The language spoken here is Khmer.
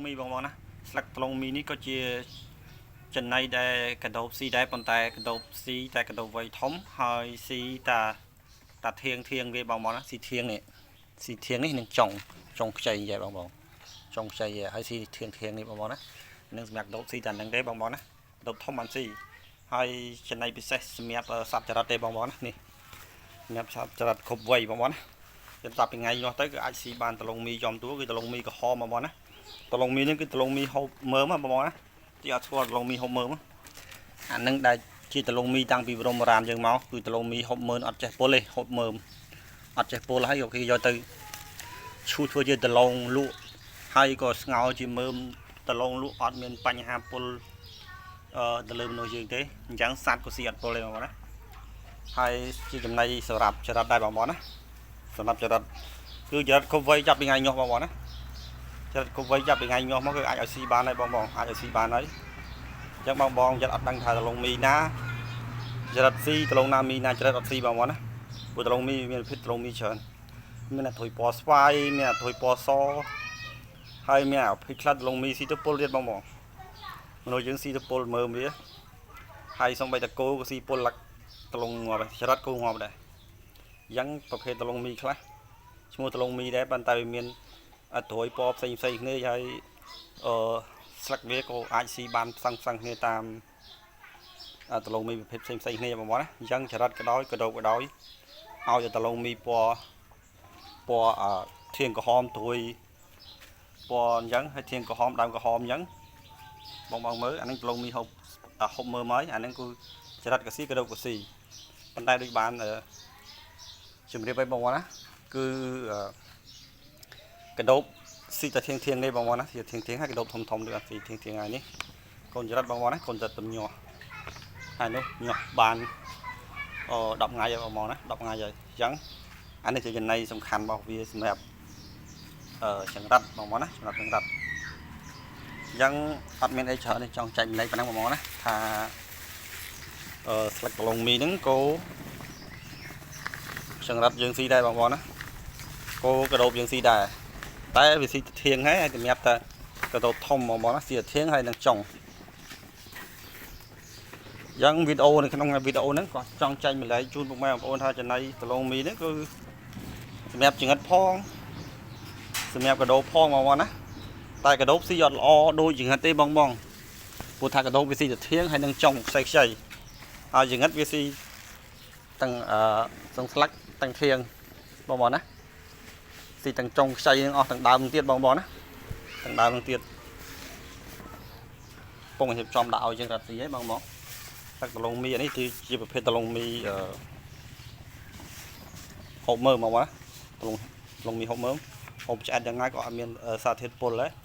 មីបងបងណាស្លឹកត្លងមីនេះក៏ជាចំណីដែលកដោបស៊ីដែរប៉ុន្តែកដោបស៊ីតែកដោបវ័យធំហើយស៊ីតាតាធៀងធៀងវាបងបងណាស៊ីធៀងនេះស៊ីធៀងនេះនឹងចុងចុងខ្ចីយាយបងបងចុងខ្ចីហើយស៊ីធៀងធៀងនេះបងបងណានឹងសម្រាប់កដោបស៊ីតែនឹងទេបងបងណាកដោបធំបានស៊ីហើយចំណីពិសេសសម្រាប់សត្វចរិតទេបងបងណានេះសម្រាប់សត្វចរិតគ្រប់វ័យបងបងណាចាប់ពីថ្ងៃនោះទៅគឺអាចស៊ីបានតលងមីចំទួគឺតលងមីក្រហមបងបងណា តឡុងមីនេះគឺតឡុងមីហូបមើមបងប្អូនណាទីអត់ស្គាល់តឡុងមីហូបមើមអានឹងដែលជាតឡុងមីតាំងពីបរមបុរាណយើងមកគឺតឡុងមីហូបមើមអត់ចេះពុលទេហូបមើមអត់ចេះពុលហើយក៏គេយកទៅឈូសធ្វើជាតឡុងលក់ហើយក៏ស្ងោជាមើមតឡុងលក់អត់មានបញ្ហាពុលអឺទៅលើមនុស្សយើងទេអញ្ចឹងសត្វក៏ស៊ីអត់ពុលទេបងប្អូនណាហើយជាចំណីសម្រាប់ចរិតដែរបងប្អូនណាសម្រាប់ចរិតគឺចរិតគ្រប់វ័យចាប់ពីថ្ងៃញាស់បងប្អូនណា ចិត្តគប់វ័យចាប់ពីថ្ងៃញាស់មកគឺអាចឲ្យស៊ីបានហើយបងបងអាចឲ្យស៊ីបានហើយអញ្ចឹងបងបងចិត្តអត់ដឹងថាដលងមីណាចរិតស៊ីដលងណាមីណាចរិតអត់ស៊ីបងបងណាព្រោះដលងមីមានភេទដលងមីច្រើនមានអាធុយពណ៌ស្វាយមានអាធុយពណ៌សហើយមានអាភេទខ្លះដលងមីស៊ីទៅពុលទៀតបងបងមនុស្សយើងស៊ីទៅពុលមើមវាហើយសំបីតកោក៏ស៊ីពុលលឹកដលងងាប់ចរិតគោងាប់ដែរអញ្ចឹងប្រភេទដលងមីខ្លះឈ្មោះដលងមីដែរប៉ុន្តែវាមាន អត់ត្រួយពណ៌ផ្សេងផ្សេងគ្នាហើយអឺស្លឹកវាក៏អាចស៊ីបានផ្សឹងផ្សឹងគ្នាតាមដលងមីប្រភេទផ្សេងផ្សេងគ្នាបងប្អូនណាអញ្ចឹងចរិតក៏ដោយក៏ដោក៏ដោយឲ្យតែដលងមីពណ៌ពណ៌អធៀងក្រហមត្រួយពណ៌អញ្ចឹងហើយធៀងក្រហមដើមក្រហមអញ្ចឹងបងបងមើលអានេះដលងមីហូបហូបមើលមកអាហ្នឹងគឺចរិតក៏ស៊ីក៏ដោក៏ស៊ីប៉ុន្តែដូចបានជំរាបឲ្យបងប្អូនណាគឺកដោបស៊ីតែធៀងធៀងនេះបងប្អូនណាស៊ីធៀងធៀងហើយកដោបធំធំដូចស៊ីធៀងធៀងហើយនេះកូនចរិតបងប្អូនណាកូនចរិតទំញាស់ហើយនោះញាស់បានអ10ថ្ងៃហើយបងប្អូនណា10ថ្ងៃហើយអញ្ចឹងអានេះជាចំណីសំខាន់របស់វាសម្រាប់អឺចង្រិតបងប្អូនណាសម្រាប់ចង្រិតអញ្ចឹងអត់មានអីច្រើនទេចង់ចែកម្លែកប៉ុណ្ណឹងបងប្អូនណាថាអឺស្លឹកដលងមីហ្នឹងគោចង្រិតយើងស៊ីដែរបងប្អូនណាគោកដោបយើងស៊ីដែរតែវាស៊ីធៀងហើយសម្រាប់តែកដោបធំបងប្អូនណាស៊ីធៀងហើយនឹងចុងយ៉ាងវីដេអូនៅក្នុងវីដេអូហ្នឹងក៏ចង់ចែកម្លែកជូនពុកម៉ែបងប្អូនថាចំណីដលងមីហ្នឹងគឺសម្រាប់ចង្រិតផងសម្រាប់កដោបផងបងប្អូនណាតែកដោបស៊ីអត់ល្អដូចចង្រិតទេបងបងព្រោះថាកដោបវាស៊ីទៅធៀងហើយនឹងចុងខ្ចីខ្ចីហើយចង្រិតវាស៊ីទាំងអឺទាំងស្លឹកទាំងធៀងបងប្អូនណាស៊ីទាំងចុងខ្ចីនឹងអស់ទាំងដើមទៀតបងប្អូនណាទាំងដើមនឹងទៀតពងរៀបចំដាក់ឲ្យយើងរត់ស៊ីហើយបងបងទឹកដលងមីនេះគឺជាប្រភេទដលងមីអឺហូបមើមបងប្អូនណាដលងដលងមីហូបមើមហូបឆ្អែតយ៉ាងណាក៏អត់មានសារធាតុពុលដែរ។